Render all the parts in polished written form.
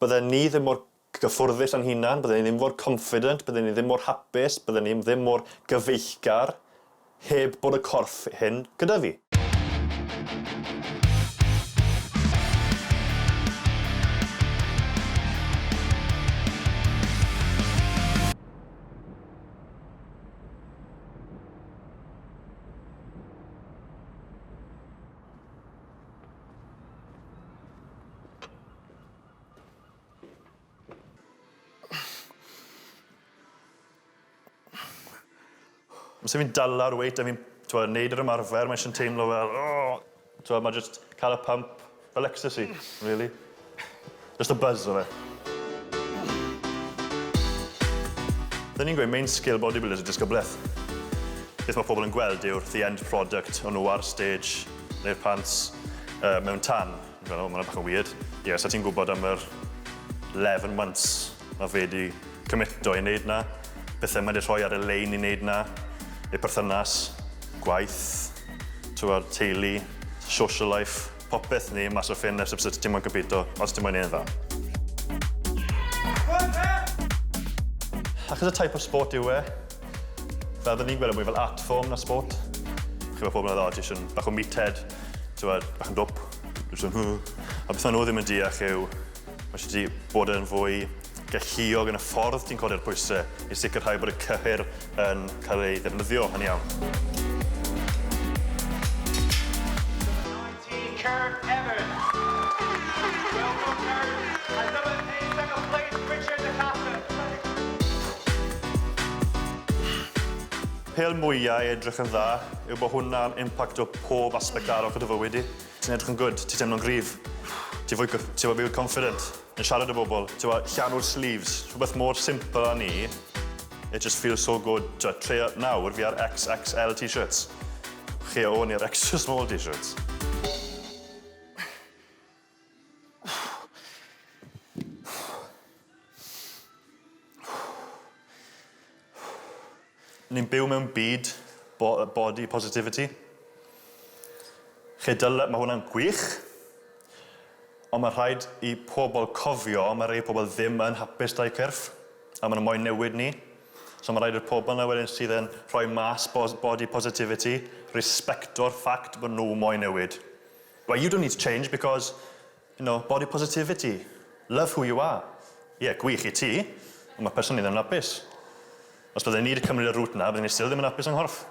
Bydden ni ddim mor gyffwrddus â'n hunan, bydden ni ddim mor confident, bydden ni ddim mor hapus, bydden ni ddim mor gyfeillgar heb bod y corff hyn gyda fi. Amser fi'n dala'r weight a fi'n t'mo' neud yr ymarfer mae jyst yn teimlo fel oh! T'mo' ma' jyst ca'l y pump fel ecstasy really. Just y buzz o fe. Dyn ni'n gweud main skill bodybuilders yw disgyblaeth. Beth ma' pobl yn gweld yw'r the end product o nhw ar stage neu'r pants yy mewn tan. Fi'n meddwl, ma' wnna bach yn weird. Ie, so ti'n gwybod am yr 11 months ma' fe 'di cymito i neud 'na, pethe ma' 'di rhoi ar y lein i neud 'na, ei perthynas, gwaith, t'wod, teulu, social life, popeth ni mas o ffenest os ti moyn compito, os ti moyn neud yn dda. Achos y type of sport yw e, fel fydden ni'n gweld e mwy fel art form na sport. Ch'mo' ma' pobl yn meddwl o ti isie bach o meathead. T'mod, bach yn dwp. Jyst yn hy. A beth ma' nhw ddim yn deall yw ma' isie ti bod yn fwy galluog yn y ffordd ti'n codi'r pwyse i sicrhau bod y cyhyr yn cael ei ddefnyddio yn iawn. 19, Kurt Evans. Well done, Kurt. And number 8, second place, Richard DaCosta. Pêl mwya i edrych yn dda yw bo' hwnna'n impacto pob aspect arall o dy fywyd di. Ti'n edrych yn good, ti'n teimlo'n gryf, ti fwy cyff- ti fwy confident, yn siarad â bobl, t'mo' llanw'r sleeves, rhywbeth mor simple â 'ny, it just feels so good, t'mo' trio nawr fi ar XXL t-shirts, lle o'n i ar extra small t-shirts. Ni'n byw mewn byd bo- body positivity. Lle dyle... Mae hwnna'n gwych, ond mae rhaid i pobl cofio mae rhai pobl ddim yn hapus 'da'u cyrff, a maen nhw moyn newid 'ny. So mae rhaid i'r pobl 'na wedyn sydd yn rhoi mas body positivity respecto'r fact bod nhw moyn newid. Well, you don't need to change because, you know, body positivity, love who you are. Ie, gwych i ti, ond mae person ni ddim yn hapus. Os bydden ni wedi cymryd y route 'na, bydden ni still ddim yn hapus yng nghorff.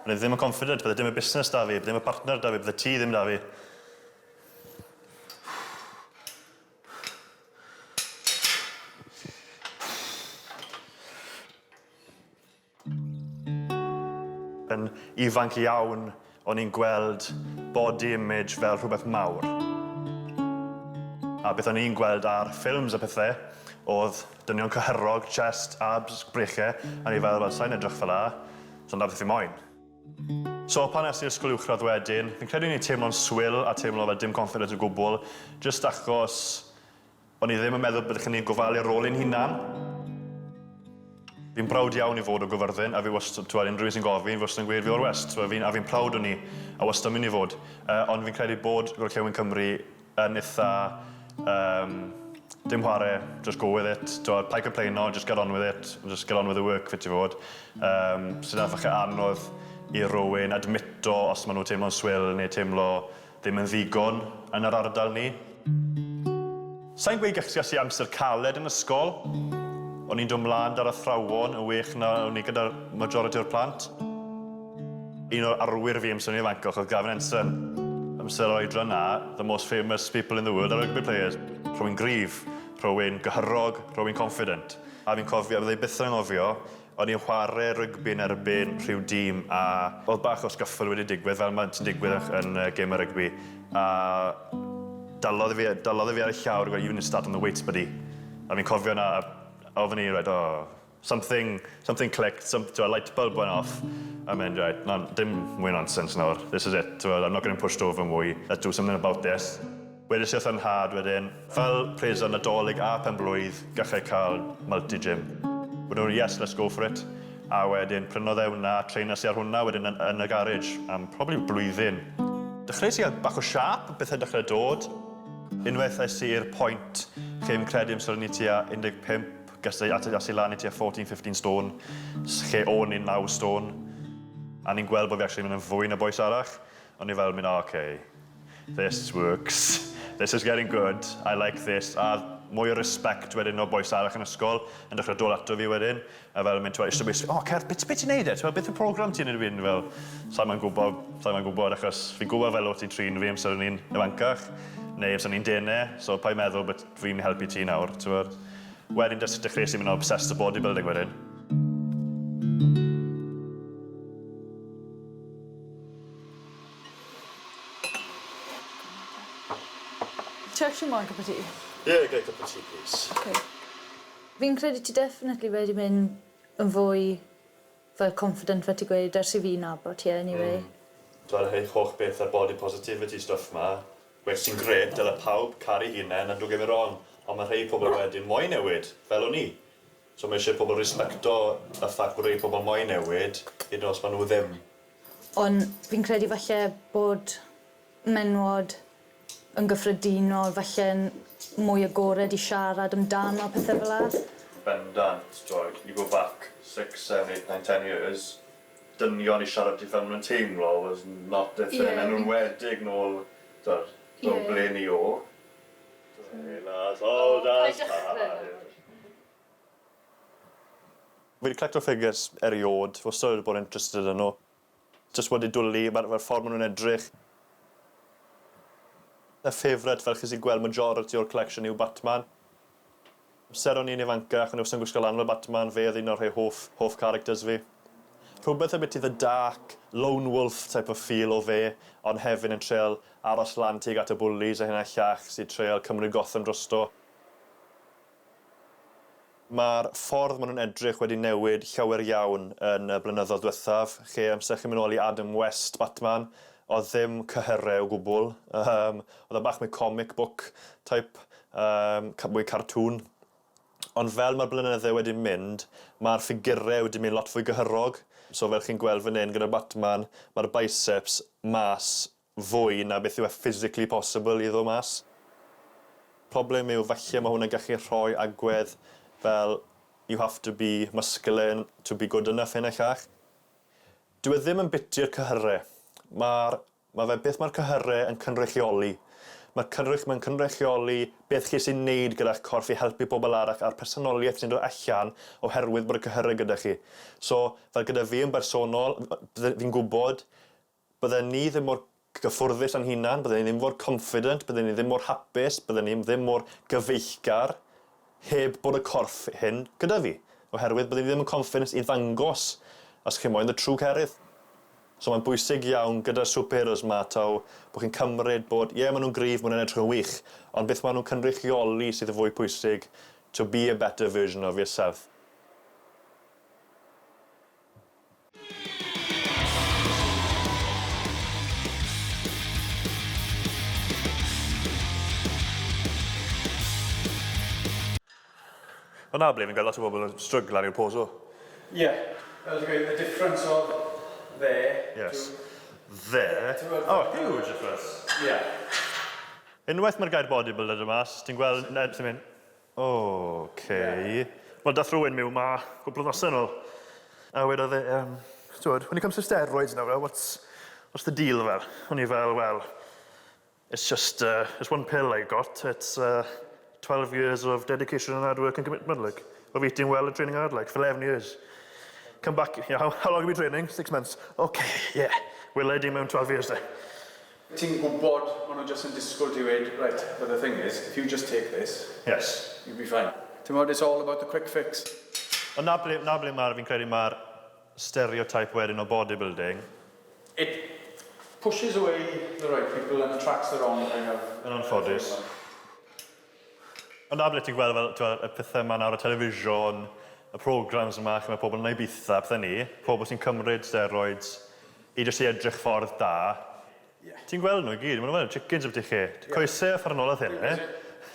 Bydden ni ddim yn confident, bydde dim y busnes 'da fi, bydde dim y partner 'da fi, bydde ti ddim 'da fi. Yn ifanc iawn, o'n i'n gweld body image fel rhywbeth mawr. A beth o'n i'n gweld ar ffilms a pethe o'dd dynion cyhyrog, chest, abs, breiche, a o'n i fel, wel sai'n edrych fel 'a, so 'na beth fi moyn. So pan es i'r ysgol uwchradd wedyn, fi'n credu o'n i'n teimlo'n swil a teimlo fel dim confidence o gwbwl, jyst achos O'n i ddim yn meddwl byddech ni'n gofalu ar ôl ein hunan. Fi'n browd iawn i fod o Gyfyrddin a fi wastad, t'wod, unrhyw un sy'n gofyn, fi wastad yn gweud fi o'r West, t'wod, fi'n, a fi'n proud o 'ny, a wastad yn mynd i fod. Yy, ond fi'n credu bod Gorllewin Cymru yn itha, yym, dim whare, just go with it, t'wod, paid complaino, just get on with it, just get on with the work fi ti fod. Yym, sydd yn falle anodd i rywun admito os ma' nhw'n teimlo'n swil neu teimlo Ddim yn ddigon yn yr ardal ni. Sa i'n gweud ges i amser caled yn ysgol. O'n i'n dod mlaen 'da'r athrawon yn well na o'n i gyda'r majority o'r plant. Un o'r arwyr fi amser o'n i'n ifancach oedd Gavin Henson. Amser yr oedran 'na, the most famous people in the world are rugby players. Rhywun gryf, rhywun gyhyrog, rhywun confident. A fi'n cofio, fydda i byth yn anghofio, O'n i'n chware rygbi yn erbyn rhyw dîm a o'dd bach o scuffle wedi digwydd fel ma' sy'n digwydd yn yn geme rygbi a dalodd e fi dalodd e fi ar y llawr a gweud you need to start on the weights buddy. A fi'n cofio 'na a ofyn i reit o something something clicked some t'mo' light bulb went off a mynd reit na dim mwy o nonsense nawr this is it t'mo' I'm not getting pushed over mwy let's do something about this. Wedes i wrth 'y nhad wedyn, fel presant Nadolig a pen-blwydd, gallai cael multi-gym. Wedon nhw, yes, let's go for it. A wedyn prynodd e hwnna, traenes i ar hwnna wedyn yn yn y garej am probably blwyddyn. Dechreuais i gael bach o siâp, pethau'n dechrau dod. Unwaith es i i'r point Lle fi'n credu amser o'n i tua 15, ges i at i lan i tua 14-15 stone, lle o'n i'n 9 stone. A ni'n gweld bod fi actually mynd yn fwy na bois arall. O'n i fel mynd, oh, okay, this works. This is getting good. I like this. A mwy o respect wedyn o bois arall yn ysgol yn dechrau dod ato fi wedyn. A fel mynd, ti'n eisiau beth, oh, Cer, beth ti'n neud e? Ti'n beth yw'r program ti'n neud wedyn? Fel, sa'n ma'n gwybod, sa'n ma'n gwybod, achos fi'n gwybod fel o ti'n trin fi amser o'n i'n ifancach, neu amser o'n i'n dene, so pa'n meddwl bod fi'n helpu ti nawr, ti'n gwybod? Wedyn jyst dechreuais i mynd obsessed o bodybuilding wedyn. Ti actually moyn cup of tea? Yeah, get a cup of tea, please. Okay. Fi'n credu ti definitely wedi mynd yn fwy fel confident fel ti'n gweud ers i fi nabod ti anyway. Dwi'n rhai holl beth ar body positivity stuff ma, which sy'n grêt, dyle pawb caru hunain, and don't get me wrong, ond mae rhai pobl wedyn moyn newid, fel o'n i. So mae eisiau pobl respecto y ffact bod rhai pobl moyn newid, hyd yn oed os maen nhw ddim. Ond fi'n credu falle bod menwod yn gyffredinol falle'n mwy agored i siarad amdano pethau fel 'a. Bendant, t'wod, you go back 6, 7, 8, 9, 10 years, dynion i siarad i fel maen nhw'n teimlo was not a thing, yn enwedig nôl, t'wod, nôl ble ni o. Sailors old as time. Fi wedi collecto figures eriod, fi wastad wedi bod interested yn nhw. Just wedi dwlu, mae'r ma ffordd maen nhw'n edrych. Y favourite, fel chi sy'n gweld, majority o'r collection yw Batman. Amser o'n i'n ifancach, o'n i wastad yn gwisgo lan fel Batman, fe oedd un o'r rhai hoff characters fi. Rhywbeth ambiti the dark, lone wolf type of feel o fe, ond hefyd yn treol aros lan tuag at y bullies a hynna llach sy'n treol cymryd Gotham drosto. Mae'r ffordd maen nhw'n edrych wedi newid llawer iawn yn y blynyddoedd diwethaf, lle amser chi'n mynd nôl i Adam West Batman, oedd ddim cyhyrau o gwbl. Oedd e bach mwy comic book type, mwy cartoon. Ond fel mae'r blynydde wedi mynd, mae'r ffigurau wedi mynd lot fwy gyhyrog. So fel chi'n gweld fan hyn gyda Batman, mae'r biceps mas fwy na beth yw e physically possible i ddod mas. Problem yw falle mae hwnna'n gallu rhoi agwedd fel you have to be masculine to be good enough hyn a llall. Dyw e ddim yn biti'r cyhyrau. Mae fe beth mae'r cyhyrau yn cynrychioli. Mae'n cynrychioli beth chi sy'n neud gyda'ch corff i helpu pobl arall a'r personoliaeth sy'n dod allan oherwydd bod y cyhyrau gyda chi. So, fel gyda fi yn bersonol, fi'n gwybod, bydden ni ddim mor gyffwrddus â'n hunan, bydden ni ddim mor confident, bydden ni ddim mor hapus, bydden ni ddim mor gyfeillgar heb bod y corff hyn gyda fi. Oherwydd bydden ni ddim yn confident i ddangos, os chi'n moyn, the true Cerydd. So mae'n bwysig iawn gyda'r superheroes ma taw bod chi'n cymryd bod, ie, maen nhw'n gryf, maen nhw'n edrych yn wych, ond beth maen nhw'n cynrychioli sydd yn fwy pwysig to be a better version of yourself. Ond na ble fi'n gweld lot o bobl yn stryglan i'r poso. Yeah, that was great. The difference of there to There. To Oh, huge difference. Unwaith mae'r gair bodybuilder yma, ti'n gweld, ti'n mynd, oh, okay. Wel, dath rhywun mewn ma cwpl o nosau nôl. A wedodd e, t'wod, when it comes to steroids now, well, what's the deal fel? O'n i fel, well, it's just, it's one pill I got. It's 12 years of dedication and hard work and commitment, like, of eating well and training hard, like, for 11 years. Come back, you know, how long have you been training? 6 months. Okay, yeah. Wela i di mewn 12 years, de. Ti'n gwybod, maen nhw just yn disgwyl ti weud, right, but the thing is, if you just take this, you'll be fine. Ti'n gwybod, it's all about the quick fix. Ond na ble mae'r, fi'n credu mae'r stereotype wedyn o bodybuilding It pushes away the right people and attracts the wrong kind of. Yn anffodus. Ond na ble ti'n gweld fel, t'wel, y pethau yma nawr y television, y programs yma lle mae pobl yn Ibiza, pethau ni, pobl sy'n cymryd steroids i jyst i edrych ffordd da. Ti'n gweld nhw i gyd, maen nhw fel chickens ybyti chi. Coesau uffernol oedd hyn, eh?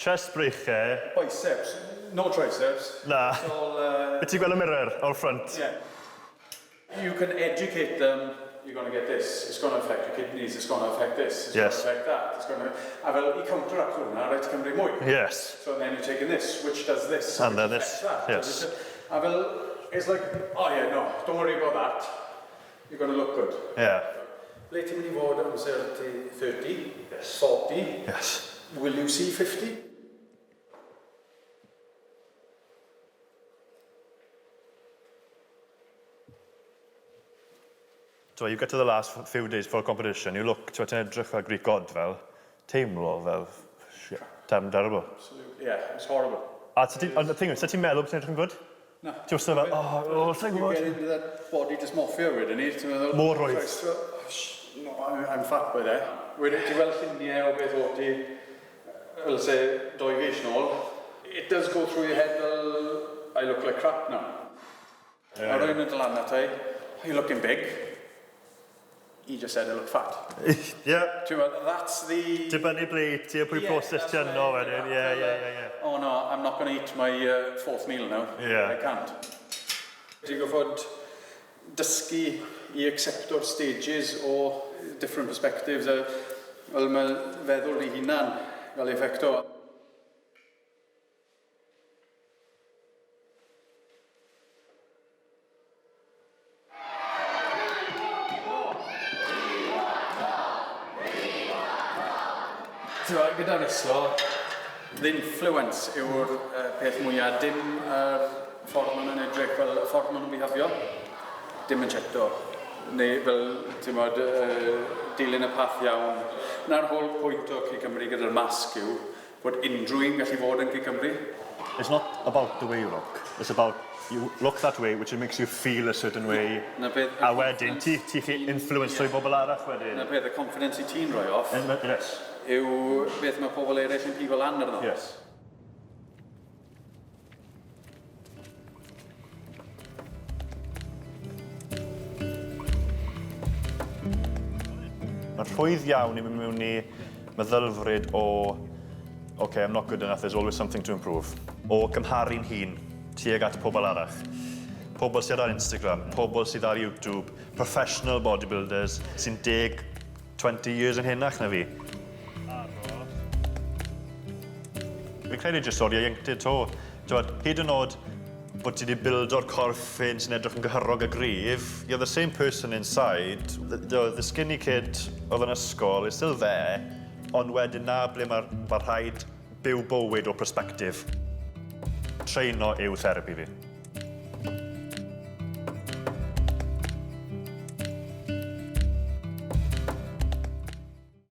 Chest breichau. Biceps, no triceps. Na. It's all, Beth ti'n gweld y mirror o'r front? Yeah. You can educate them. you're going to get this, it's going to affect your kidneys, it's going to affect this, it's going to affect that, it's going to... A fel, i counteract hwnna, rhaid ti cymryd mwy. So then you're taking this, which does this, And which then this, affects that. Yes. A fel, it's like, oh yeah, no, don't worry about that. You're going to look good. Ble ti'n mynd i fod amser ti 30, 40, will you see 50? So you get to the last few days for a competition, you look, ti'n edrych fel Greek god fel, teimlo fel, shit, terrible. Absolutely, yeah, it's horrible. A ti, ond the thing is, ti'n meddwl bod ti'n edrych yn good? Na. Ti wastad fel, oh, sa'n You gwybod. get into that body dysmorphia wedyn ni, ti'n meddwl... Mor rwydd. "Christ, well, oh, no, I'm fat by there." Wedyn, ti'n weld lluniau o beth o ti, fel se, 2 fis nôl, it does go through your head fel, "I look like crap now." Yeah. A rwy'n yn dod lan ata i, "Oh, you're looking big." He just said I look fat. Ti'n meddwl, that's the... Dibynnu ble i ti a pwy proses ti yno wedyn. Ie. "Oh no, I'm not going to eat my fourth meal now." Yeah. I can't. Ti'n gorfod dysgu i accepto'r stages o different perspectives. A, wel, mae feddwl i hunan gael ei effecto. Ti'n gwbod, gyda reslo, the influence yw'r peth mwyaf, dim yr ffordd maen nhw'n edrych, fel y ffordd maen nhw'n bihafio, dim yn cheto. Neu fel, ti'n gwbod, dilyn y path iawn. Na'r whole pwynt o CIG Cymru gyda'r masg yw bod unrhyw un gallu fod yn CIG Cymru. It's not about the way you look. It's about you look that way, which it makes you feel a certain way. Na beth- A wedyn, ti chi influence i bobl arall wedyn. Na beth, y confidence i ti'n rhoi off yw beth mae pobl eraill yn pigo lan arno. Mae'n rhwydd iawn i mynd mewn i meddylfryd o "Okay, I'm not good enough, there's always something to improve." O cymharu'n hun tuag at pobl arall. Pobl sydd ar Instagram, pobl sydd ar YouTube, professional bodybuilders sy'n 10, 20 years yn henach na fi. Fi'n credu jyst o'r ieuenctid to. T'wod, hyd yn oed bod ti wedi buildo'r corff hyn sy'n edrych yn gyhyrog a gryf, you're the same person inside. The skinny kid oedd yn ysgol is still there, ond wedyn na ble mae ma rhaid byw bywyd o perspective. Treino yw therapi fi.